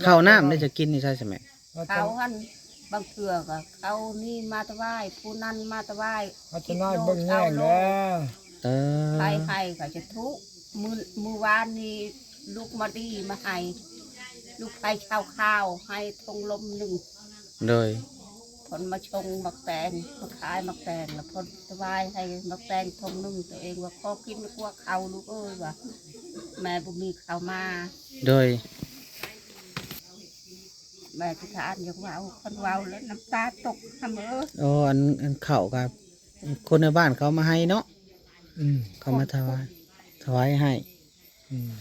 ເຂົ້ານ້ຳໄດ້ຈະກິນນີ້ໃຊ້ສະແໝ້? ເຂົ້າຫັ້ນ ບາງເທື່ອກໍເຂົານີ້ມາຖວາຍ ຜູ້ນັ້ນມາຖວາຍ ເຈົ້ານາຍເບິ່ງແຍງແລ້ວ. ເອີ ໃຜໃຫ້ກໍຈະທຸ ມື້ ມື້ວານນີ້ລູກມາດີມາໃຫ້ ລູກໄປເຊົ່າຂ້າວໃຫ້ຖົງລົມໜຶ່ງ. ໂດຍ ເພິ່ນມາຊົງໝາກແຕງ ມາຂາຍໝາກແຕງ ແລ້ວເພິ່ນຖວາຍໃຫ້ໝາກແຕງຖົງໜຶ່ງ ຕົວເອງວ່າຂໍກິນກວ່າເຂົ້າລູກເອີຍວ່າ ແມ່ບໍ່ມີເຂົ້າມາ. ໂດຍ ແມ່ທິຖານຢາກເວົ້າ ຄັນເວົ້າແລ້ວນ້ຳຕາຕົກນຳເອີຍ. ໂອ້ ອັນ ອັນເຂົ້າກໍຄົນໃນບ້ານເຂົາມາໃຫ້ເນາະ. ອືມ ເຂົາມາຖວາຍ ຖວາຍໃຫ້. ອືມ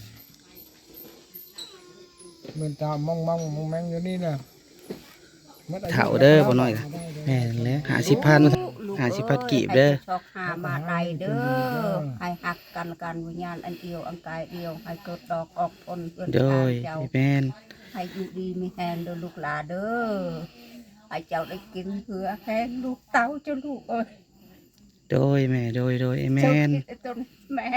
ເງິນຕາມອງໆ ມອງແມງຢູ່ນີ້ນະ ເຖົ້າເດີ ບໍ່ນ້ອຍ ແມ່ນແຫຼະ ຫ້າສິບພັນ ຫ້າສິບພັນກີບເດີ. ຊອກຫາມາໄດ້ເດີ ໃຫ້ຮັກກັນ ກັນວິນຍານອັນດຽວ ອັນກາຍດຽວ ໃຫ້ເກີດດອກອອກຜົນເຮືອນ ໂດຍ ເຮືອນຊານເຈົ້າ ແມ່ນ ໃຫ້ຢູ່ດີມີແຮງເດີລູກຫຼາເດີ ໃຫ້ເຈົ້າໄດ້ກິນເຫື່ອແຮງລູກເຕົ້າເຈົ້າລູກເອີຍ. ໂດຍແມ່ ໂດຍ ໂດຍ ແມ່ນ ເຈົ້າຄິດໃຫ້ຕົນແມ່.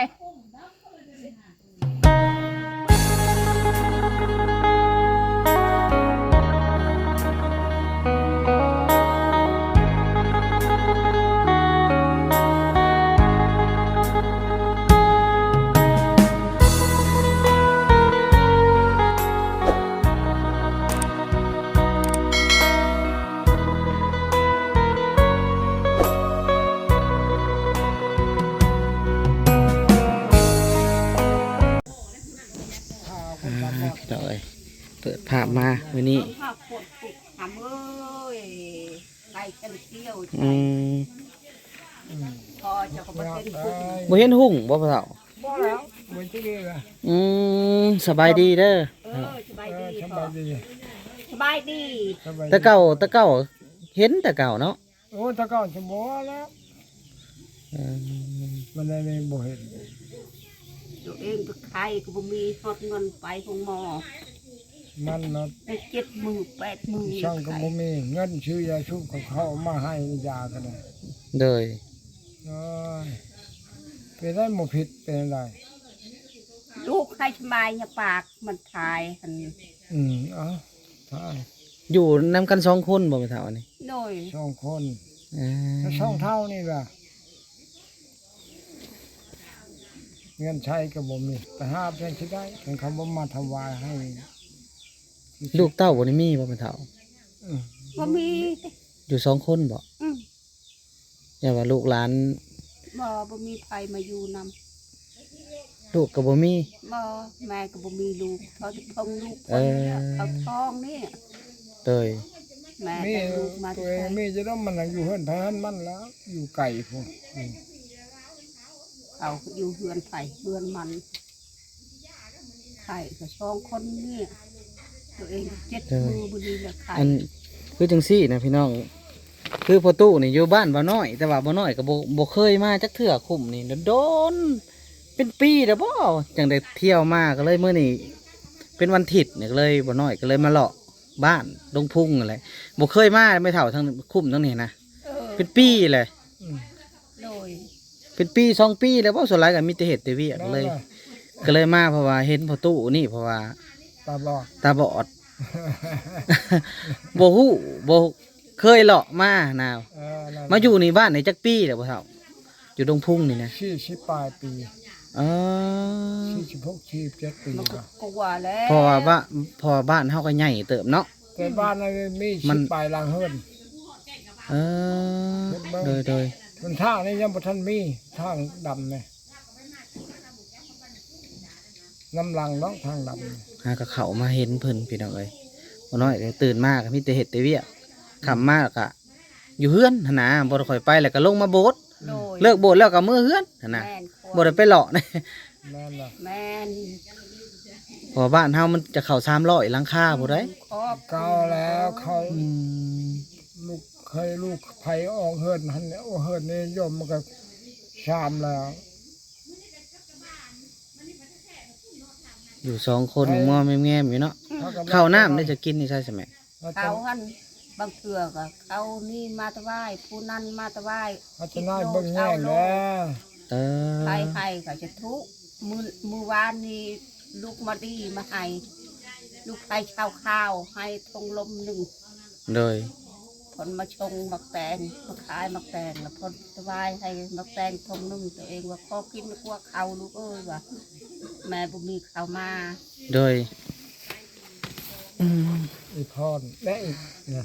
ອ່າ ພີ່ນ້ອງເອີຍ ເປີດພາບມາມື້ນີ້ ອືມ ບໍ່ເຫັນຫຸ່ງບໍ່ພໍ່ເຖົ້າ? ບໍ່ແລ້ວ ບໍ່ເຫັນຈັກເທື່ອ. ອືມ ສະບາຍດີເດີ. ເອີ ສະບາຍດີ ເອີ ສະບາຍດີ ສະບາຍດີ ສະບາຍດີ. ແຕ່ເກົ່າ ແຕ່ເກົ່າເຫັນແຕ່ເກົ່າເນາະ. ໂອ້ ແຕ່ເກົ່າສະບໍ່ແລ້ວ ເອີ ມັນໄດ້ບໍ່ເຫັນ ຕົວເອງໄປໄຂ້ກໍບໍ່ມີຮອດເງິນໄປໂຮງໝໍ. ມັນນະ ໄປເຈັດມື້ແປດມື້ ສັງກໍບໍ່ມີເງິນຊື້ຢາສູບ ເຂົາເອົາມາໃຫ້ຢາກໍໄດ້. ໂດຍ ໂອ້ຍ ເປັນໄດ້ບໍ່ຜິດເປັນໄດ້ ລູກໃຫ້ສະບາຍຍາປາກມັນຖ່າຍຫັ້ນ. ອືມ ເອົາ ຖ່າຍ ຢູ່ນຳກັນສອງຄົນບໍ່ແມ່ເຖົ້າອັນນີ້? ໂດຍ ສອງຄົນ. ເອີ ແລ້ວສອງເຖົ້ານີ້ລະ ເງິນໃຊ້ກໍບໍ່ມີ ໄປຫາເພິ່ນຊິໄດ້ ຄັນເຂົາບໍ່ມາຖວາຍໃຫ້. ລູກເຕົ້າບໍ່ໄດ້ມີບໍ່ແມ່ເຖົ້າ? ອືມ ບໍ່ມີ ຢູ່ສອງຄົນບໍ່? ອືມ ຢ່າວ່າລູກຫຼານ ບໍ່ ບໍ່ມີໃຜມາຢູ່ນຳ ລູກກໍບໍ່ມີ. ບໍ່ ແມ່ກໍບໍ່ມີລູກ ພໍແຕ່ເພິ່ງລູກ ເອີ ເຂົາທ້ອງນີ້. ໂດຍ ແມ່ແຕ່ລູກມາແຕ່ໄກ ມີຈະໄດ້ມັນຢູ່ເຮືອນໃຜຫັ້ນມັນລະ ຢູ່ໄກພຸ້ນ. ອືມ ເຂົາຢູ່ເຮືອນໃຜເຮືອນມັນ ໄຂ້ກໍສອງຄົນນີ້ ຕົວເອງເຈັດ ເອີ ມື້ບໍ່ດີແລ້ວໄຂ້. ອັນ ຄືຈັ່ງຊີ້ນະພີ່ນ້ອງ ຄືພໍ່ຕູ້ນີ້ຢູ່ບ້ານບໍ່ນ້ອຍ ແຕ່ວ່າບໍ່ນ້ອຍກໍບໍ່ ບໍ່ເຄີຍມາຈັກເທື່ອຄຸ້ມນີ້ ດົນໆ ເປັນປີແລ້ວບໍ່ ຈັ່ງໄດ້ທ່ຽວມາ. ກໍເລີຍມື້ນີ້ເປັນວັນທິດນີ້ ກໍເລີຍ ບໍ່ນ້ອຍກໍເລີຍມາເລາະບ້ານດົງພຸງນັ້ນແຫຼະ. ບໍ່ເຄີຍມາແມ່ເຖົ້າທາງຄຸ້ມທາງນີ້ນະ ເອີ ເປັນປີແຫຼະ. ອືມ ໂດຍ ເປັນປີສອງປີແລ້ວບໍ່ ສ່ວນຫຼາຍກໍມີແຕ່ເຮັດແຕ່ວຽກ ກໍເລີຍ ກໍເລີຍມາ ເພາະວ່າເຫັນພໍ່ຕູ້ນີ້ ເພາະວ່າຕາບອດ ຕາບອດ ບໍ່ຮູ້ ບໍ່ເຄີຍເລາະມານະ. ເອີ ມາຢູ່ນີ້ບ້ານນີ້ຈັກປີແລ້ວພໍ່ເຖົ້າ? ຢູ່ດົງພຸງນີ້ນະ ສີ່ສິບປາຍປີ. ເອີ ສີ່ສິບຫົກ ສີ່ສິບເຈັດປີ ມັນກໍກວ່າແລ້ວ ເພາະວ່າບ້ານ ເພາະວ່າບ້ານເຮົາກໍໃຫຍ່ເຕີບເນາະ. ແຕ່ບ້ານນັ້ນມີ ມັນ ສິບປາຍຫຼັງເຮືອນ. ເອີ ໂດຍໆ ມັນທາງນີ້ຍັງບໍ່ທັນມີ ທາງດຳນີ້ ນຳຫຼັງເນາະ ທາງດຳ. ຫາກໍເຂົ້າມາເຫັນເພິ່ນພີ່ນ້ອງເອີຍ ບໍ່ນ້ອຍກໍຕື່ນມາກໍມີແຕ່ເຮັດແຕ່ວຽກ ຄ່ຳມາແລ້ວກໍຢູ່ເຮືອນຫັ້ນນະ ບໍ່ໄດ້ຄ່ອຍໄປ ແລ້ວກໍລົງມາໂບດ. ໂດຍ ເລີກໂບດແລ້ວກໍເມືອເຮືອນຫັ້ນນະ ແມ່ນ ບໍ່ໄດ້ໄປເລາະ. ແມ່ນລະ ແມ່ນ ເພາະວ່າບ້ານເຮົາມັນຈະເຂົ້າສາມຮ້ອຍຫຼັງຄາພຸ້ນໃດ໋. ອືມ ເກົ່າແລ້ວເຂົາ ອືມ ລູກເຂີຍລູກໃຜອອກເຮືອນຫັ້ນ ໂອ ເຮືອນນິຍົມມັນກໍຊາມແລ້ວ ຢູ່ສອງຄົນ ເອີ ງໍແງມໆຢູ່ເນາະ. ອືມ ເຂົ້ານ້ຳໄດ້ຈະກິນນີ້ໃຊ້ສະແໝ້? ເຂົາຫັ້ນ ບາງເທື່ອກໍເຂົານີ້ມາຖວາຍ ຜູ້ນັ້ນມາຖວາຍ ເຈົ້ານາຍເບິ່ງແຍງແລ້ວ. ເອີ ໃຜໃຫ້ກໍຈະທຸ ມື້ ມື້ວານນີ້ລູກມາດີມາໃຫ້ ລູກໄປເຊົ່າຂ້າວໃຫ້ຖົງລົມໜຶ່ງ ໂດຍ ເພິ່ນມາຊົງໝາກແຕງ ມາຂາຍໝາກແຕງ ແລ້ວເພິ່ນຖວາຍໃຫ້ໝາກແຕງຖົງໜຶ່ງ ຕົວເອງວ່າ ຂໍກິນກວາເຂົ້າລູກເອີຍ ວ່າ ແມ່ບໍ່ມີເຂົ້າມາ ໂດຍ ອືມ ອີພອນ ແລະ ອີກນະ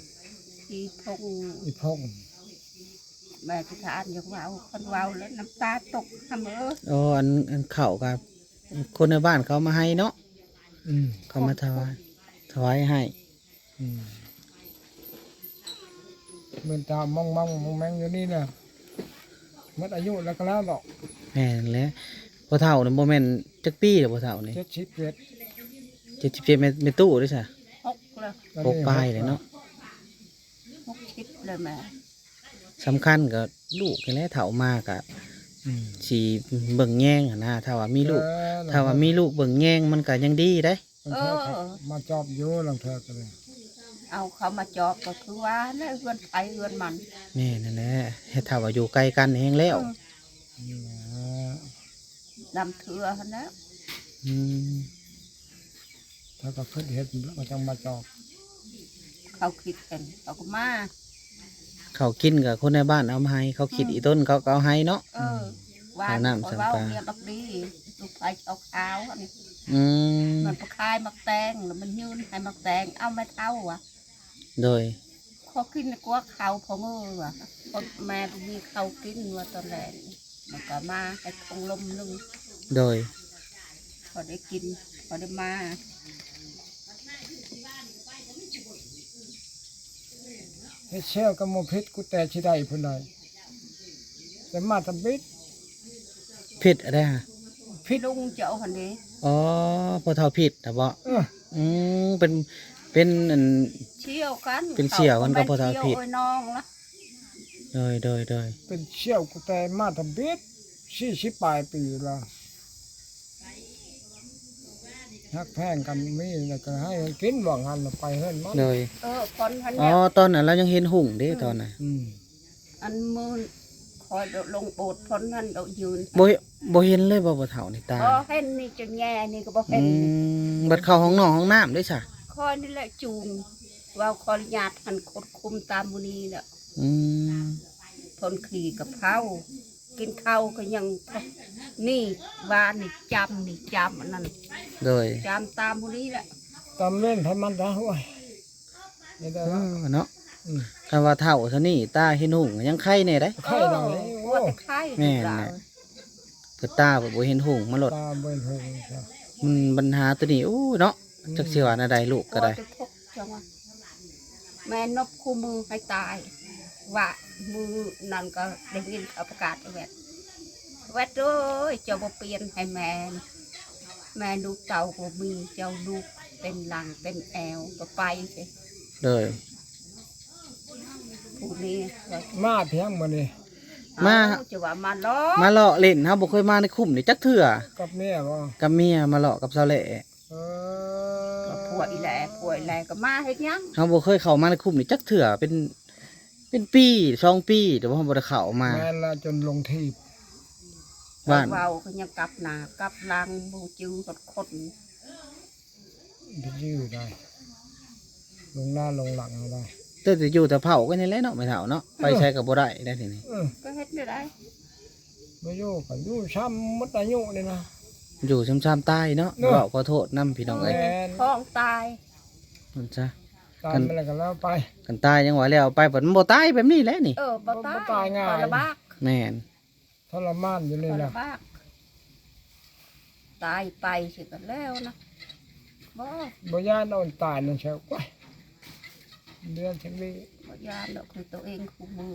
ອີພົງ ອີພົງ ແມ່ທິຖານຢາກເວົ້າ ຄັນເວົ້າແລ້ວນ້ຳຕາຕົກນຳເອີຍ ໂອ້ ອັນ ອັນເຂົ້າກະ ຄົນໃນບ້ານເຂົາມາໃຫ້ເນາະ ອືມ ເຂົາມາຖວາຍ ຖວາຍໃຫ້ ອືມ ເໝືອນຕາມອງໆ ມອງແມງຢູ່ນີ້ນະ ໝົດອາຍຸແລ້ວກໍແລ້ວເນາະ ແມ່ນແຫຼະ ພໍ່ເຖົ້ານີ້ບໍ່ແມ່ນຈັກປີແລ້ວ ພໍ່ເຖົ້ານີ້ ເຈັດສິບເຈັດ ເຈັດສິບເຈັດ ແມ່ ແມ່ຕູ້ເດ້ຊະ ຫົກແລ້ວ ຫົກປາຍແລ້ວເນາະ ຫົກສິບແລ້ວແມ່ ສຳຄັນກໍລູກນີ້ແຫຼະ ເຖົ້າມາກໍ ອືມ ຊິເບິ່ງແຍງຫັ້ນນະ ຖ້າວ່າມີລູກ ເອີ ຖ້າວ່າມີລູກເບິ່ງແຍງມັນກໍຍັງດີເດ້ ເອີ ມາຈອບຢູ່ລາງເທື່ອກໍໄດ້ ເອົາເຂົາມາຈອບກໍຄືວ່າແຫຼະ ເຮືອນໃຜເຮືອນມັນ ແມ່ນຫັ້ນແຫຼະ ເຮັດຖ້າວ່າຢູ່ໄກກັນແຮງແລ້ວ ເອີ ນີ້ແຫຼະ ນຳເທື່ອຫັ້ນແຫຼະ ອືມ ເຂົາກໍຄິດເຫັນ ເຂົາຈັ່ງມາຈອບ ເຂົາຄິດເຫັນ ເຂົາກໍມາ ເຂົາກິນກໍຄົນໃນບ້ານເອົາມາໃຫ້ ເຂົາຄິດ ອືມ ອີຕົນເຂົາກໍເອົາໃຫ້ເນາະ ເອີ ອືມ ວານ ເອົານ້ຳ ຂ້ອຍເວົ້າສຳປາ ເມຍບັກດີ ລູກໄປເຊົ່າຂາວຫັ້ນ ອືມ ມັນໄປຂາຍໝາກແຕງ ແລ້ວມັນຍື່ນໃຫ້ໝາກແຕງ ເອົາແມ່ເຖົ້າວ່າ ໂດຍ ຂໍກິນກວາເຂົ້າພໍ່ເອີຍວ່າ ພໍ່ແມ່ບໍ່ມີເຂົ້າກິນວ່າຕອນແລງ ມັນກໍມາໃຫ້ຖົງລົມໜຶ່ງ ໂດຍ ພໍໄດ້ກິນ ພໍໄດ້ມາ ເຮັດແຊວກໍບໍ່ຜິດ ກູແຕ່ຊິໄດ້ພຸ້ນໃດ ແຕ່ມາທຳອິດ ຜິດອັນໃດຫະ? ຜິດລຸງເຈົ້າຫັ້ນເດ້ ອໍ ພໍ່ເຖົ້າຜິດນະບໍ? ເອີ ອືມ ເປັນ ເປັນອັນ ສ່ຽວກັນ ເປັນສ່ຽວກັນກັບພໍ່ເຖົ້າຜິດ ເຂົາກໍແມ່ນສ່ຽວເອີຍນ້ອງລະ ໂດຍ ໂດຍ ໂດຍ ເປັນສ່ຽວກູແຕ່ມາທຳອິດ ສີ່ສິບປາຍປີລະ ຮັກແພງກັນມີແລ້ວກໍໃຫ້ມັນກິນ ວ່າງຫັ້ນລະໄປເຮືອນມັນ ໂດຍ ເອີ ຄົນຫັ້ນ ອໍ ແຫຼະ ຕອນນັ້ນລາວຍັງເຫັນຮຸ່ງເດ້ ອືມ ຕອນນັ້ນ ອືມ ອັນມື້ຂ້ອຍໂດດລົງໂບດ ເພິ່ນນັ້ນໂດດຢືນ ບໍ່ ບໍ່ເຫັນເລີຍບໍ່ ພໍ່ເຖົ້ານີ້ຕາ ບໍ່ເຫັນ ນີ້ຈົນແຍ່ນີ້ກໍບໍ່ເຫັນ ອືມ ບັດເຂົ້າຫ້ອງນອນຫ້ອງນ້ຳເດ້ຊະ? ຂ້ອຍນີ້ແຫຼະຈູງ ເວົ້າຂໍອະນຸຍາດຫັ້ນ ຄວບຄຸມຕາມມື້ນີ້ແຫຼະ ອືມ ເພິ່ນຂີ່ກະເພົາ ກິນເຂົ້າກໍຍັງ ນີ້ ວານນີ້ຈຳ ນີ້ຈຳອັນນັ້ນ ໂດຍ ຈຳຕາມຜູ້ນີ້ແຫຼະ ຕາມເວັນໃຜມັນຕາ ໂອ້ຍ ນີ້ໄດ້ແລ້ວ ເອີ ເນາະ ອືມ ຄັນວ່າເຖົ້າຊຳນີ້ ຕາເຫັນຮຸ່ງຍັງໄຄແດ່ໃດ໋ ໄຄຫຼາຍ ໂອ້ ໂອ້ ແມ່ນແຫຼະ ຄືຕາບໍ່ເຫັນຮຸ່ງມາໂລດ ຕາບໍ່ເຫັນຮຸ່ງ ມັນບັນຫາໂຕນີ້ ໂອ້ ເນາະ ອືມ ຈັກຊິວ່າແນວໃດ ລູກກໍໄດ້ ໂອ້ ແມ່ນົບຄູ່ມືໃຫ້ຕາຍ ວ່າມື້ນັ້ນກໍໄດ້ຍິນເຂົາປະກາດ ແວັດ ແວັດເອີຍ ເຈົ້າບໍ່ປ່ຽນໃຫ້ແມ່ ແມ່ລູກເຕົ້າບໍ່ມີ ເຈົ້າລູກເຕັມຫຼັງເຕັມແອວ ກໍໄປຊິ ໂດຍ ຜູ້ນີ້ ມາພຽງມື້ນີ້ ມາ ເອົ້າ ຈະວ່າມາເລາະ ມາເລາະຫຼິ້ນ ເຮົາບໍ່ເຄີຍມາໃນຄຸ້ມນີ້ຈັກເທື່ອ ກັບເມຍບໍ່? ກັບເມຍ ມາເລາະກັບສາວແຫຼ້ ເອີ ກໍພວກອີແຫຼ ພວກອີແຫຼກໍມາເຮັດຫຍັງ? ເຮົາບໍ່ເຄີຍເຂົ້າມາໃນຄຸ້ມນີ້ຈັກເທື່ອ ເປັນ ເປັນປີ ສອງປີ ແຕ່ວ່າເຮົາບໍ່ໄດ້ເຂົ້າມາ ແມ່ນລະ ຈົນລົງທີບ ບ້ານ ເວົ້າກໍຍັງກັບໜ້າກັບຫຼັງ ບໍ່ຈື່ຮອດຄົນ ໄປຈື່ໄດ້ ລົງໜ້າລົງຫຼັງໃຫ້ໄດ້ ແຕ່ ແຕ່ຢູ່ແຕ່ເຜົ່າກັນນີ້ແຫຼະເນາະ ແມ່ເຖົ້າເນາະ ເອີ ໄປໃສກໍບໍ່ໄດ້ໄດ໋ທີນີ້ ເອີ ກໍເຮັດແນວໃດ? ບໍ່ຢູ່ກໍຢູ່ຊ້ຳໝົດອາຍຸນີ້ນະ ຢູ່ຊ້ຳໆຕາຍເນາະ ເນາະ ເວົ້າຂໍໂທດນຳພີ່ນ້ອງເອີຍ ແມ່ນ ຂອງຕາຍ ມັນຊະ ຕາຍ ຄັນ ມາແລ້ວກໍແລ້ວໄປ ຄັນຕາຍຍັງວ່າແລ້ວໄປ ບັດມັນບໍ່ຕາຍແບບນີ້ແຫຼະນີ້ ເອີ ບໍ່ຕາຍ ບໍ່ຕາຍງ່າຍ ກໍລຳບາກ ແມ່ນ ທໍລະມານຢູ່ນີ້ລະ ກໍລຳບາກ ຕາຍໄປຊິກໍແລ້ວນະ ບໍ່ ບໍ່ຢ້ານເອົາຕາຍນະແຊວ ໂອ້ຍ ເດືອນຈັ່ງນີ້ ບໍ່ຢ້ານດອກ ຄືໂຕເອງຄູ່ມື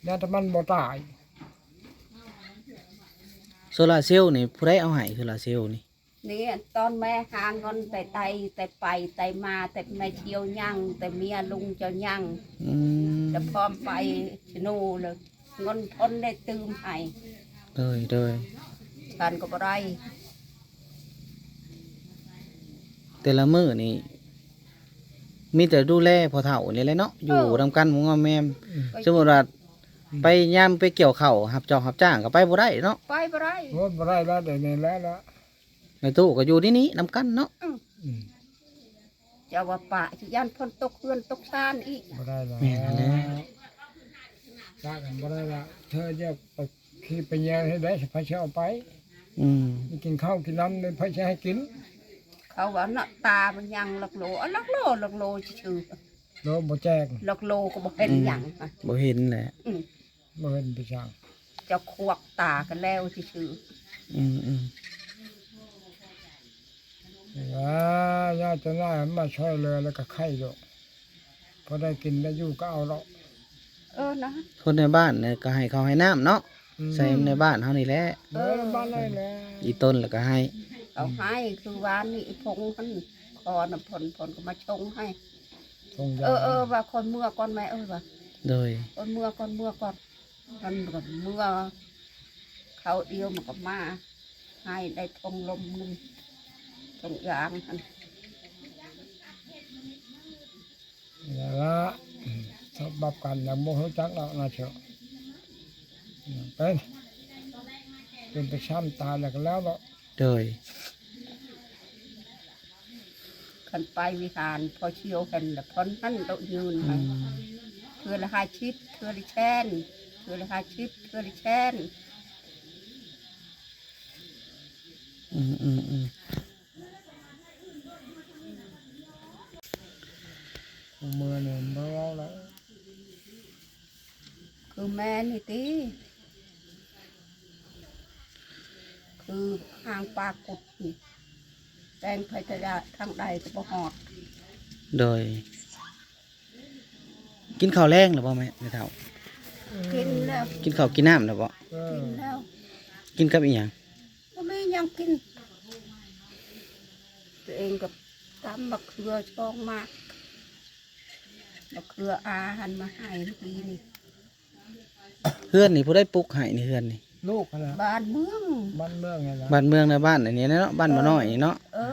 ຢ້ານແຕ່ມັນບໍ່ຕາຍ ໂຊລາເຊວນີ້ຜູ້ໃດເອົາໃຫ້ ໂຊລາເຊວນີ້? ນີ້ຕອນແມ່ຫາເງິນແຕ່ໃດ ແຕ່ໄປແຕ່ມາ ແຕ່ແມ່ທ່ຽວຍັງ ແຕ່ເມຍລຸງເຈົ້າຍັງ ອືມ ແຕ່ພ້ອມໄປຊະໂນ ແລ້ວເງິນເພິ່ນໄດ້ຕື່ມໃຫ້ ໂດຍ ໂດຍ ກັນກໍບໍ່ໄດ້ ແຕ່ລະມື້ນີ້ມີແຕ່ດູແລພໍ່ເຖົ້ານີ້ແຫຼະເນາະ ເອີ ຢູ່ນຳກັນງອມແມມ ອືມ ສົມມຸດວ່າ ອືມ ໄປຍາມໄປກ່ຽວເຂົ້າ ຮັບຈອກຮັບຈ້າງກໍໄປບໍ່ໄດ້ເນາະ ໄປບໍ່ໄດ້ ໂອ້ ບໍ່ໄດ້ແລ້ວ ດຽວນີ້ແລ້ວລະ ແມ່ຕູ້ກໍຢູ່ໃນນີ້ນຳກັນເນາະ ອືມ ອືມ ເຈົ້າວ່າປະຊິຢ້ານຝົນຕົກເຮືອນຕົກຊານອີກ ບໍ່ໄດ້ແລ້ວ ແມ່ນແລ້ວ ປະກັນບໍ່ໄດ້ລະ ເທື່ອຈະໄປຂີ້ໄປແຍ່ວໃຫ້ໄດ້ ໃຜຊິເອົາໄປ? ອືມ ກິນເຂົ້າກິນນ້ຳນີ້ໃຜຊິໃຫ້ກິນ? ເຂົາວ່າເນາະ ຕາມັນຍັງລັກໂລ ອາ ລັກໂລ ລັກໂລຊື່ໆ ໂລບໍ່ແຈ້ງ ລັກໂລກໍບໍ່ເຫັນ ອືມ ຫຍັງ ບໍ່ເຫັນແຫຼະ ອືມ ບໍ່ເຫັນໄປຊ່າງ ເຈົ້າຄວັກຕາກັນແລ້ວຊື່ໆ ອືມໆ ວ່າຍາດເຈົ້ານາຍມາຊ່ວຍເຫຼືອແລ້ວກໍໄຄຢູ່ ພໍໄດ້ກິນໄດ້ຢູ່ກໍເອົາເນາະ ເອີນະ ຄົນໃນບ້ານນີ້ກໍໃຫ້ເຂົ້າໃຫ້ນ້ຳເນາະ ອືມ ໃສ່ໃນບ້ານເຮົານີ້ແຫຼະ ເອີ ໃນບ້ານນີ້ແຫຼະ ອີ່ຕົນແລ້ວກໍໃຫ້ ເອົາໃຫ້ ຄືວານນີ້ອີ່ພົງຫັ້ນ ຂໍນຳເພິ່ນ ເພິ່ນກໍມາຊົງໃຫ້ ຊົງຢາ ເອີໆ ວ່າຂ້ອຍເມືອກ່ອນແມ່ເອີຍວ່າ ໂດຍ ຂ້ອຍເມືອກ່ອນ ເມືອກ່ອນ ມັນກໍເມືອ ຄາວດຽວມັນກໍມາໃຫ້ໄດ້ຖົງລົມໜຶ່ງ ຖົງຢາງຫັ້ນ ນີ້ລະ ສະບັບກັນຍັງບໍ່ຮູ້ຈັກດອກນະເຊາະ ເປັນ ເປັນໄປຊ້ຳຕາຍແລ້ວກໍແລ້ວເນາະ ໂດຍ ຄັນໄປວິຫານພໍ່ຊ່ຽວຫັ້ນລະ ບ່ອນຫັ້ນໂຕະຢືນ ອືມ ເທື່ອລະຫ້າສິບ ເທື່ອລະແສນ ເທື່ອລະຫ້າສິບ ເທື່ອລະແສນ ອືມໆໆ ເມື່ອນີ້ບໍ່ເວົ້າແລ້ວ ຄືແມ່ນີ້ຕິ ຄືຫາງປາກຸດນີ້ ແຕງໄປທາງໃດກໍບໍ່ຮອດ ໂດຍ ກິນເຂົ້າແລງແລ້ວບໍ່ແມ່ ແມ່ເຖົ້າ? ກິນແລ້ວ ກິນເຂົ້າກິນນ້ຳແລ້ວບໍ່? ເອີ ກິນແລ້ວ ກິນກັບອີ່ຫຍັງ? ບໍ່ມີຫຍັງກິນ ຕົວເອງກໍຕຳບັກເຂືອສອງໝາກ ບັກເຂືອອາຫັ້ນມາໃຫ້ປີນີ້ ເຮືອນນີ້ຜູ້ໃດປຸກໃຫ້ນີ້ ເຮືອນນີ້? ລູກຫັ້ນແຫຼະ ບ້ານເມືອງ ບ້ານເມືອງນີ້ແຫຼະ ບ້ານເມືອງໃນບ້ານອັນນີ້ເນາະ ບ້ານບໍ່ນ້ອຍນີ້ເນາະ ເອີ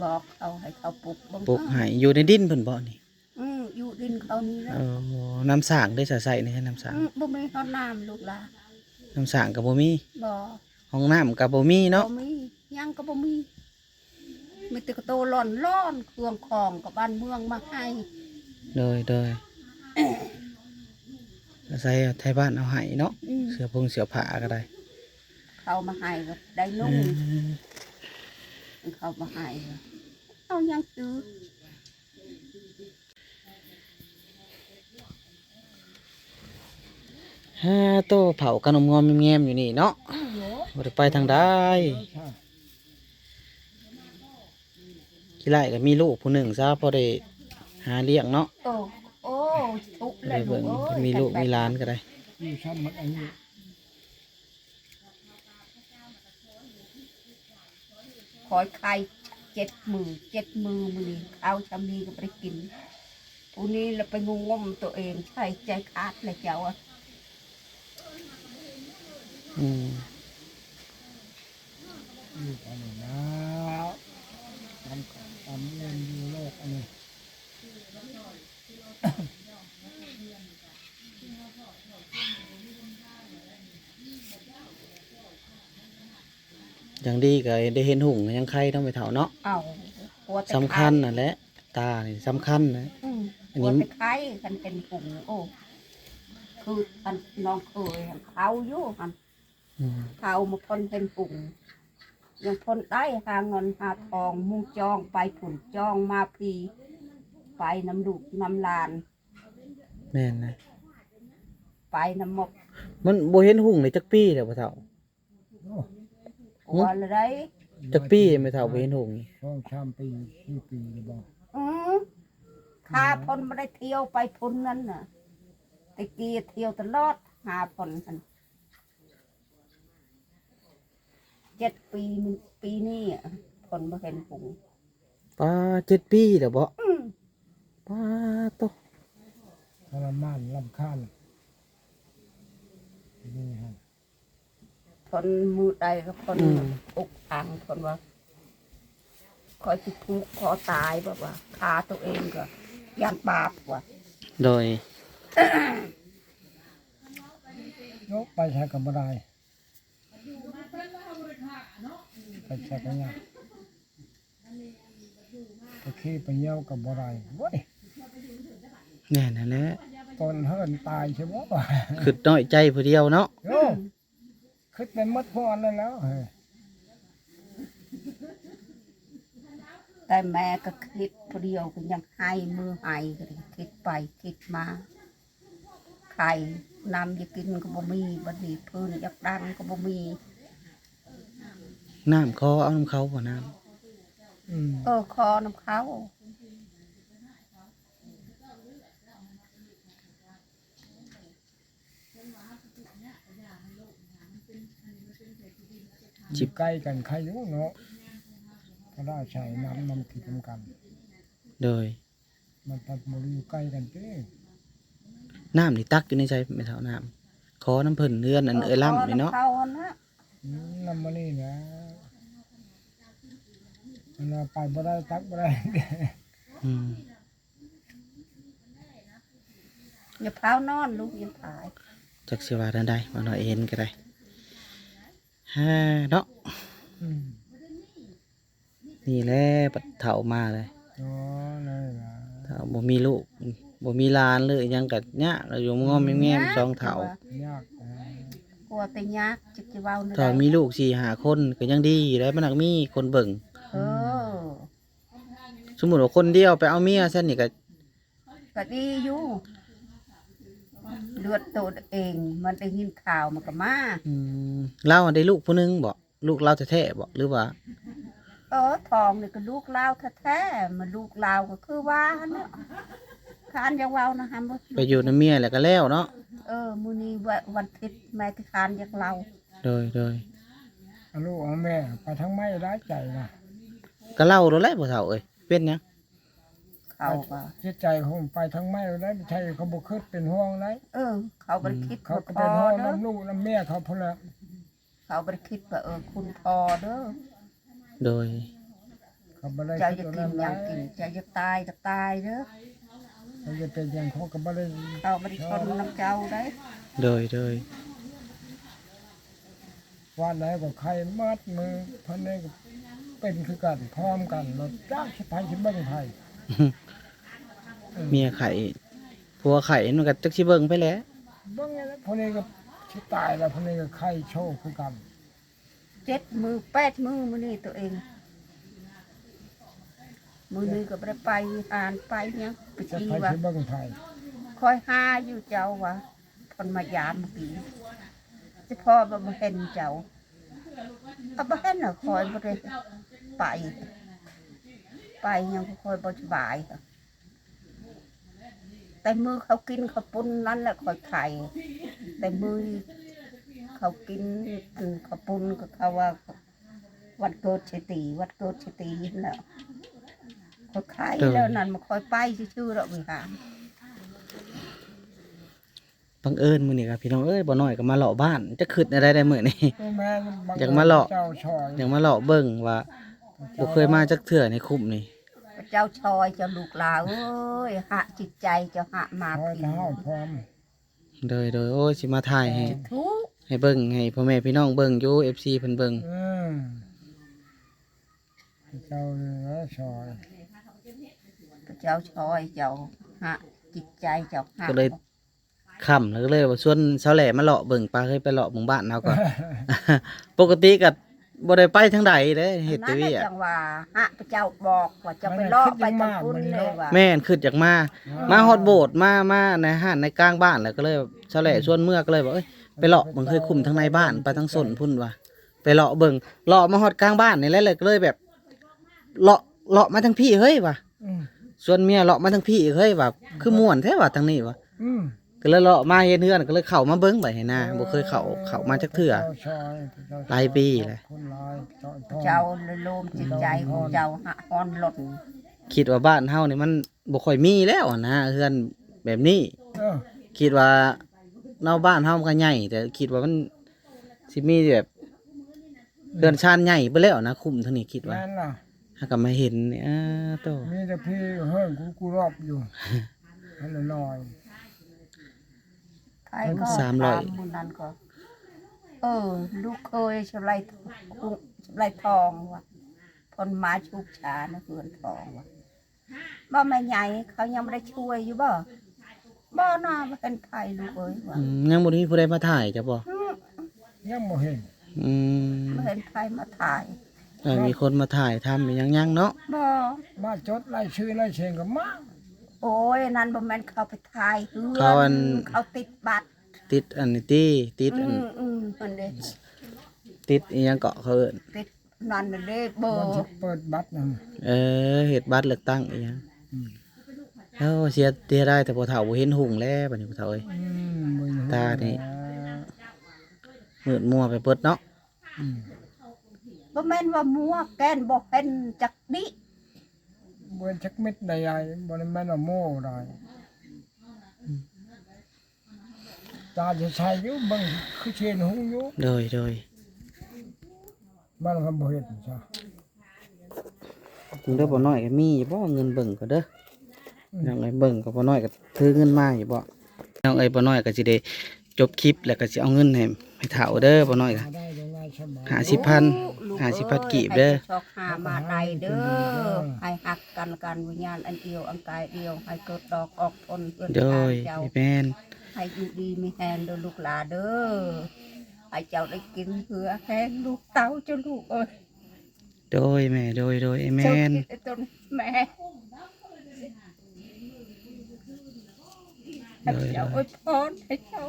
ບອກເຂົາໃຫ້ເຂົາປຸກເບິ່ງ ປຸກໃຫ້ ຢູ່ໃນດິນເພິ່ນບໍ່ນີ້? ອື ຢູ່ດິນເຂົານີ້ແຫຼະ ເອີ ນ້ຳສ້າງເດ້ ສາໃສນີ້ ນ້ຳສ້າງ ອື ບໍ່ມີຮອດນ້ຳລູກຫຼານ ນ້ຳສ້າງກໍບໍ່ມີ ບໍ່ ຫ້ອງນ້ຳກໍບໍ່ມີເນາະ ບໍ່ມີ ຫຍັງກໍບໍ່ມີ ມີແຕ່ກະໂຕລ້ອນໆ ເຄື່ອງຂອງກໍບ້ານເມືອງມາໃຫ້ ໂດຍໆ ອາໄສໄທບ້ານເອົາໃຫ້ເນາະ ອື ເສື້ອຜົງເສື້ອຜ້າກໍໄດ້ ເຂົາມາໃຫ້ກໍໄດ້ນຸ່ງ ເອີ ເຂົາມາໃຫ້ກໍເອົາຫຍັງຊື້ ຫາໂຕເຜົາກັນງອມໆແງມໆຢູ່ນີ້ເນາະ ອື ບໍ່ໄດ້ໄປທາງໃດ ຂີ້ໄລ່ກໍມີລູກຜູ້ໜຶ່ງຊະ ພໍໄດ້ຫາລ້ຽງເນາະ ໂອ້ ໂອ້ ທຸກແລ້ວລູກເອີຍ ມີລູກມີຫຼານກໍໄດ້ ຢູ່ຊ້ຳໝົດອາຍຸ ຂ້ອຍໄຂ້ເຈັດມື້ ເຈັດມື້ມື້ນີ້ ເອົາຊຳນີ້ກໍບໍ່ໄດ້ກິນ ຜູ້ນີ້ລະໄປງຸ້ມງົມຕົວເອງ ໃສ່ໃຈຂາດແລ້ວເຈົ້າ ອືມ ຢູ່ໄປນີ້ນະ ມັນກໍຕຳເງິນຢູ່ໂລກອັນນີ້ ຢ່າງດີກໍໄດ້ເຫັນຮຸ່ງ ຍັງໄຄເນາະແມ່ເຖົ້າເນາະ ເອົ້າ ສຳຄັນນັ້ນແຫຼະ ຕານີ້ສຳຄັນນະ ອືມ ອັນນີ້ ໄຄ ຄັນເຫັນຮຸ່ງ ໂອ້ ຄືອັນນ້ອງເຄີຍຫັ້ນ ເຂົາຢູ່ຫັ້ນ ອືມ ເຂົາມາພົ້ນເຫັນຮຸ່ງ ຍັງພົ້ນໄດ້ ຫາເງິນຫາທອງ ໝູ່ຈ້ອງໄປພຸ້ນ ຈ້ອງມາພີ້ ໄປນຳລູກນຳຫຼານ ແມ່ນນະ ໄປນຳໝົດ ມັນບໍ່ເຫັນຮຸ່ງໄດ້ຈັກປີແລ້ວພໍ່ເຖົ້າ? ໂອ້ ກວ່າລະໄດ໋ ຈັກປີແມ່ເຖົ້າບໍ່ເຫັນຮຸ່ງນີ້? ສອງສາມປີ ສີ່ປີແລ້ວບໍ່? ອື ຂ້າພົ້ນບໍ່ໄດ້ທ່ຽວໄປພຸ້ນນັ້ນນະ ແຕ່ກີ້ທ່ຽວຕະຫຼອດ ຫາພົ້ນຫັ້ນ ເຈັດປີ ປີນີ້ ພົ້ນບໍ່ເຫັນຮຸ່ງ. ປາ ເຈັດປີແລ້ວບໍ່? ອື ປາໂຕ ທໍລະມານລຳຄານ ນີ້ຫັ້ນ ພົ້ນມື້ໃດກໍພົ້ນ ອື ອຸກອັ່ງ ພົ້ນວ່າ ຂ້ອຍຊິຜູກຄໍຕາຍ ແບບວ່າຂ້າຕົວເອງກໍຢ້ານບາບວ່າ ໂດຍ ໂຍກໄປໃສກໍບໍ່ໄດ້ ໄປໃສກໍຍາກ ໄປຂີ່ໄປຍ່ຽວກໍບໍ່ໄດ້ ໂອ້ຍ ແມ່ນຫັ້ນແຫຼະ ຕົນເຮີນຕາຍຊິບໍ່ ຄິດນ້ອຍໃຈຜູ້ດຽວເນາະ ໂອ້ ຄິດໄປໝົດພວກນັ້ນແລ້ວ ແຕ່ແມ່ກໍຄິດຜູ້ດຽວ ກໍຍັງໄຫ້ ມືໄຫ້ ກໍຄິດໄປຄິດມາ ໄຂ້ ນ້ຳຢາກກິນກໍບໍ່ມີ ບັດນີ້ຟືນຢາກດັງກໍບໍ່ມີ ນ້ຳຂໍເອົານຳເຂົາບໍ່ ນ້ຳ ອືມ ເອີ ຂໍນຳເຂົາ ຢູ່ໃກ້ກັນໄຄຢູ່ເນາະ ກໍໄດ້ໃຊ້ນ້ຳ ນ້ຳກິນນຳກັນ ໂດຍ ມັນພັດບໍ່ໄດ້ຢູ່ໃກ້ກັນຕິ ນ້ຳນີ້ຕັກຢູ່ໃນໃສແມ່ເຖົ້າ ນ້ຳ ຂໍນຳເພິ່ນ ເຮືອນອັນເອື້ອຍລ້ຳນີ້ເນາະ ເຂົາຫັ້ນນະ ອືມ ນ້ຳມື້ນີ້ນະ ອັນວ່າໄປບໍ່ໄດ້ ຕັກບໍ່ໄດ້ ອືມ ຢ່າພາວນອນລູກ ຢ່າພາວ ຈັກຊິວ່າແນວໃດ ມາໜ້ອຍເຫັນກໍໄດ້ ແຮເນາະ ອືມ ນີ້ແຫຼະ ບັດເຖົ້າມາເລີຍ ອໍ ນັ້ນລະ ເຖົ້າບໍ່ມີລູກ ບໍ່ມີຫຼານເລີຍ ຫຍັງກໍຍາກ ຢູ່ງອມແງມ ສອງເຖົ້າ ຍາກ ເອີ ກົວແຕ່ຍາກ ຈັກຊິເວົ້າແນວໃດ ຖ້າມີລູກສີ່ຫ້າຄົນກໍຍັງດີແຫຼະ ມັນໜັກມີຄົນເບິ່ງ ເອີ ສົມມຸດວ່າຄົນດຽວໄປເອົາເມຍຊັ້ນນີ້ກໍ ກໍດີຢູ່ ເລືອດໂຕເອງ ມັນໄດ້ຍິນຂ່າວມັນກໍມາ ອືມ ລາວໄດ້ລູກຜູ້ໜຶ່ງບໍ ລູກລາວແທ້ໆບໍ ຫຼືວ່າ ເອີ ທ້ອງນີ້ກໍລູກລາວແທ້ໆ ມັນລູກລາວກໍຄືວ່າຫັ້ນນະ ຄານຢ່າເວົ້ານະ ຫຳ ໄປຢູ່ນຳເມຍແລ້ວກໍແລ້ວເນາະ ເອີ ມື້ນີ້ວັນທິດ ແມ່ຂີ້ຄານຢາກເລົ່າ ໂດຍ ໂດຍ ເອົາລູກເອົາແມ່ໄປທາງໃໝ່ຫຼາຍໃຈນະ ກໍເລົ່າໂລດແຫຼະພໍ່ເຖົ້າເອີຍ ເປັນຫຍັງ ເຂົາກໍ ຈິດໃຈຄົງໄປທາງໃໝ່ໄດ້ ໃຊ່ເຂົາບໍ່ຄິດເປັນຫ່ວງໄດ ເອີ ເຂົາບໍ່ໄດ້ຄິດ ເຂົາກໍເປັນຫ່ວງນຳລູກນຳເມຍເຂົາພຸ້ນແຫຼະ ເຂົາບໍ່ໄດ້ຄິດວ່າ ເອີ ຄຸນພໍ່ເດີ ໂດຍ ເຂົາບໍ່ໄດ້ ເຈົ້າຢາກກິນຫຍັງກິນ ເຈົ້າຢາກຕາຍກໍຕາຍເດີ ເຂົາຈະເປັນຫຍັງເຂົາກໍບໍ່ໄດ້ ເຂົາບໍ່ໄດ້ຊົນນຳເຈົ້າໄດ ໂດຍ ໂດຍ ວັນໃດກໍໄຂ້ໝົດມື້ ພັນໃດກໍເປັນຄືກັນ ພ້ອມກັນ ແລ້ວຈັກຊິໃຜຊິເບິ່ງໃຜ ເມຍໄຂ້ ຜົວໄຂ້ ມັນກໍຈັກຊິເບິ່ງໃຜແຫຼະ ເບິ່ງແລ້ວ ຜູ້ນີ້ກໍຊິຕາຍແລ້ວ ຜູ້ນີ້ກໍໄຂ້ໂຊຄືກັນ ເຈັດມື້ແປດມື້ມື້ນີ້ຕົວເອງ ມື້ນີ້ກໍບໍ່ໄດ້ໄປວິຫານໄປຫຍັງ ໄປ ຈັກໃຜຊິເບິ່ງໃຜ ຂ້ອຍຫາຢູ່ເຈົ້າວ່າ ເພິ່ນມາຢາມມື້ກີ້ ສະເພາະວ່າບໍ່ເຫັນເຈົ້າ ກໍບໍ່ເຫັນ ຂ້ອຍບໍ່ໄດ້ໄປ ໄປຫຍັງກໍຂ້ອຍບໍ່ສະບາຍ ແຕ່ມື້ເຂົາກິນເຂົ້າປຸ້ນນັ້ນແຫຼະຂ້ອຍໄຂ້ ແຕ່ມື້ເຂົາກິນອັນເຂົ້າປຸ້ນກໍເຂົາວ່າ ວັນເກີດຊິຕີ ວັນເກີດຊິຕີຫັ້ນແຫຼະ ຂ້ອຍໄຂ້ ໂດຍ ແລ້ວນັ້ນມັນຂ້ອຍໄປຊື່ໆດອກວິຫານ ບັງເອີນມື້ນີ້ກໍພີ່ນ້ອງເອີຍ ບໍ່ນ້ອຍກໍມາເລາະບ້ານ ຈັກຄິດແນວໃດໄດ໋ມື້ນີ້ ໂອ້ ແມ່ນ ຢາກມາເລາະ ເຈົ້າຊ່ອຍ ຢາກມາເລາະເບິ່ງວ່າ ບໍ່ເຄີຍມາຈັກເທື່ອໃນຄຸ້ມນີ້ ພະເຈົ້າຊ່ອຍເຈົ້າລູກຫຼາເອີຍ ຫາກຈິດໃຈເຈົ້າຫາກມາພີ້ ໂດຍ ໂດຍ ໂອ້ຍ ຊິມາຖ່າຍໃຫ້ ສາທຸ ໃຫ້ເບິ່ງ ໃຫ້ພໍ່ແມ່ພີ່ນ້ອງເບິ່ງຢູ່ ເອັຟຊີ ເພິ່ນເບິ່ງ ອືມ ພະເຈົ້າຊ່ອຍ ພະເຈົ້າຊ່ອຍເຈົ້າ ຫາກຈິດໃຈເຈົ້າຫາກ ກໍເລີຍຄ່ຳ ແລ້ວກໍເລີຍວ່າຊວນສາວແຫຼມາເລາະເບິ່ງ ປາເຮີຍ ໄປເລາະເບິ່ງບ້ານເຮົາກ່ອນ ປົກກະຕິກໍ ບໍ່ໄດ້ໄປທາງໃດເດ້ ເຮັດແຕ່ວຽກ ອັນນັ້ນແຫຼະ ຈັ່ງວ່າຫາກພະເຈົ້າບອກວ່າເຈົ້າໄປເລາະໄປທາງພຸ້ນເລີຍວ່າ ແມ່ນ ຄິດຢາກມາ ອ່າ ມາຮອດໂບດ ມາ ມາໃນຮ້ານໃນກາງບ້ານ ແລ້ວກໍເລີຍ ສາວແຫຼ ອືມ ຊວນເມືອ ກໍເລີຍວ່າ ເອີຍ ໄປເລາະເບິ່ງເຮີຍຄຸ້ມທາງໃນບ້ານ ໄປທາງໂຊນພຸ້ນວ່າ ໄປເລາະເບິ່ງ ເລາະມາຮອດກາງບ້ານນີ້ແຫຼະ ແລ້ວກໍເລີຍແບບ ເລາະ ເລາະມາທາງພີ້ເຮີຍວ່າ ອືມ ຊວນເມຍເລາະມາທາງພີ້ເຮີຍວ່າ ຄືມ່ວນແທ້ວ່າທາງນີ້ວ່າ ອືມ ກໍເລີຍເລາະມາເຫັນເຮືອນ ກໍເລີຍເຂົ້າມາເບິ່ງບາດນີ້ນະ ເອີ ບໍ່ເຄີຍເຂົ້າ ເຂົ້າມາຈັກເທື່ອ ເຈົ້າຊ່ອຍ ເຈົ້າຊ່ອຍ ຫຼາຍປີແລ້ວ ຂອບຄຸນຫຼາຍ ເຈົ້າ ເຈົ້າລະໂລມຈິດໃຈຂອງເຈົ້າ ຫາກອ່ອນຫຼົ່ອນ ຄິດວ່າບ້ານເຮົານີ້ມັນບໍ່ຄ່ອຍມີແລ້ວຫັ້ນນະ ເຮືອນແບບນີ້ ເອີ ຄິດວ່າເນາະ ບ້ານເຮົາມັນກໍໃຫຍ່ ແຕ່ຄິດວ່າມັນຊິມີແບບ ເຮືອນຊານໃຫຍ່ເບິດແລ້ວນະ ຄຸ້ມທາງນີ້ຄິດວ່າ ແມ່ນລະ ຫາກະມາເຫັນນີ້ ອ້າໂຕ ມີແຕ່ພີ້ເຮີ້ນກູໆຮອບຢູ່ ຫັ້ນລະນ້ອຍ ໄປກໍ ສາມຮ້ອຍ ຕາມມື້ນັ້ນກໍ ເອີ ລູກເຂີຍສະໄລ ສະໄລທອງວ່າ ເພິ່ນມາຊຸກຊານະ ເຮືອນທອງວ່າ ບໍ່ ແມ່ໃຫຍ່ ເຂົາຍັງບໍ່ໄດ້ຊ່ວຍຢູ່ບໍ່? ບໍ່ນະ ບໍ່ເຫັນໃຜລູກເອີຍວ່າ ອືມ ຍັງບໍ່ໄດ້ມີຜູ້ໃດມາຖ່າຍເຈົ້າບໍ່? ອືມ ຍັງບໍ່ເຫັນ ອືມ ບໍ່ເຫັນໃຜມາຖ່າຍ ເອີ ມີຄົນມາຖ່າຍທຳອີ່ຫຍັງຍັງເນາະ? ບໍ່ ມາຈົດລາຍຊື່ລາຍເສັນກໍມາ. ໂອ້ຍ ນັ້ນບໍ່ແມ່ນເຂົາໄປຖ່າຍເຮືອນ ເຂົາອັນ ເຂົາຕິດບັດ ຕິດອັນນີ້ຕິ ຕິດອັນ ອືມ ອືມ ອັນເດ້ ຕິດອີ່ຫຍັງເກາະ ເຂົາເອີ້ນ ຕິດ ນັ້ນເດ້ ບໍ່ ມັນຊິເປີດບັດນັ້ນ ເອີ ເຮັດບັດເລືອກຕັ້ງອີ່ຫຍັງ ອືມ ເອົາ ເສຍ ເສຍດາຍແຕ່ພໍ່ເຖົ້າບໍ່ເຫັນຮຸ່ງແລ້ວ ບັດນີ້ພໍ່ເຖົ້າເອີຍ ອືມ ບໍ່ເຫັນຮຸ່ງ ຕານີ້ ແລ້ວ ມືດມົວໄປເບິດເນາະ ອືມ ບໍ່ແມ່ນວ່າມົວ ແກ່ນບໍ່ເຫັນຈັກນິ ບໍ່ເຫັນຈັກເມັດໃດ ບໍ່ໄດ້ແມ່ນວ່າມົວໃດ ອືມ ຕາຈະໃສຢູ່ ເບິ່ງຄືຊິເຫັນຮຸ່ງຢູ່ ໂດຍ ໂດຍ ມັນກໍບໍ່ເຫັນຊະ ເບິ່ງເດີ ພໍ່ນ້ອຍກໍມີຢູ່ບໍ່ເງິນ ເບິ່ງກໍເດີ ອືມ ນ້ອງເອີຍ ເບິ່ງກໍພໍ່ນ້ອຍກໍຖືເງິນມາຢູ່ບໍ່ ນ້ອງເອີຍ ພໍ່ນ້ອຍກໍຊິໄດ້ຈົບຄລິບ ແລ້ວກໍຊິເອົາເງິນໃຫ້ ໃຫ້ເຖົ້າເດີ ພໍ່ນ້ອຍກໍ ຫາໄດ້ ຫ້າສິບພັນ ຫ້າສິບພັນກີບເດີ ໃຫ້ໂຊກຫາມາໄດ້ເດີ ໃຫ້ຮັກກັນ ການວິນຍານອັນດຽວ ອັນກາຍດຽວ ໃຫ້ເກີດດອກອອກຜົນເຮືອນ ໂດຍ ເຮືອນຊານເຈົ້າ ແມ່ນ ໃຫ້ຢູ່ດີມີແຮງເດີລູກຫຼາເດີ ໃຫ້ເຈົ້າໄດ້ກິນເຫື່ອແຮງລູກເຕົ້າເຈົ້າລູກເອີຍ ໂດຍແມ່ ໂດຍ ໂດຍ ແມ່ນ ເຈົ້າຄິດໃຫ້ຕົນແມ່ ໂດຍ ໃຫ້ເຈົ້າ ໂດຍ ອວຍພອນໃຫ້ເຈົ້າ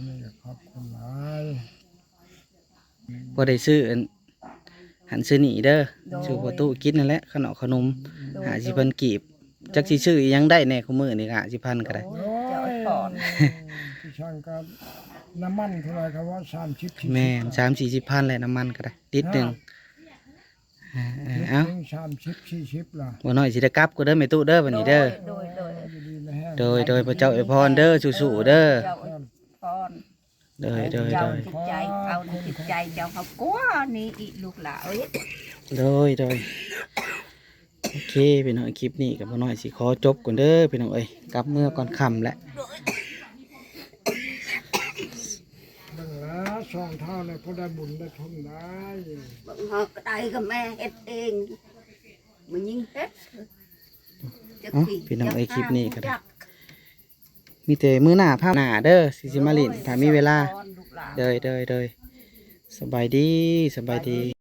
ແມ່ນ ຂອບຄຸນຫຼາຍ ບໍ່ໄດ້ຊື້ອັນ ຫັ້ນຊື້ນີ້ເດີ ໂດຍ ຊື້ພໍ່ຕູ້ກິນນັ້ນແຫຼະ ຂະໜົມ ໂດຍ ຫ້າສິບພັນກີບ ໂດຍ ຈັກຊິຊື້ອີ່ຫຍັງໄດ້ແດ່ ຄູ່ມື້ນີ້ ຫ້າສິບພັນກໍໄດ້ ໂອ້ຍ ເຈົ້າອວຍພອນ ທີ່ຊ່າງກໍນ້ຳມັນເທົ່າໃດກໍວ່າ ສາມສິບ ແມ່ນ ສາມສີ່ສິບພັນແຫຼະ ນ້ຳມັນກໍໄດ້ ລິດໜຶ່ງ ເອີ ເອົາ ສາມສິບສີ່ສິບລະ ບໍ່ນ້ອຍຊິໄດ້ກັບກໍເດີແມ່ຕູ້ເດີ ບັດນີ້ເດີ ໂດຍ ໂດຍ ໂດຍ ໂດຍ ພໍ່ເຈົ້າອວຍພອນເດີ ສູ້ໆເດີ ເຈົ້າອວຍພອນ ໂດຍ ໂດຍ ໂດຍ ເຈົ້າຈິດໃຈເຂົາ ຈິດໃຈເຈົ້າເຮົາກວ່ານີ້ອີກລູກຫຼາເອີຍ ໂດຍ ໂດຍ ໂອເຄ ພີ່ນ້ອງ ຄລິບນີ້ກໍບໍ່ນ້ອຍຊິຂໍຈົບກ່ອນເດີພີ່ນ້ອງເອີຍ ກັບເມືອກ່ອນຄ່ຳແຫຼະ ເບິ່ງລະ ສອງເທົ່າແລ້ວ ພໍໄດ້ບຸນໄດ້ທຸນໄດ້ ເບິ່ງເຮົາກໍໄດ້ ກໍແມ່ເຮັດເອງ ແມ່ຍິງເຮັດ ເອົ້າ ພີ່ນ້ອງເອີຍ ຄລິບນີ້ກໍໄດ້ ມີແຕ່ມື້ໜ້າພາບໜ້າເດີ ຊິ ຊິມາຫຼິ້ນ ຖ້າມີເວລາ ໂດຍ ໂດຍ ໂດຍ ໂດຍ ສະບາຍດີ ສະບາຍດີ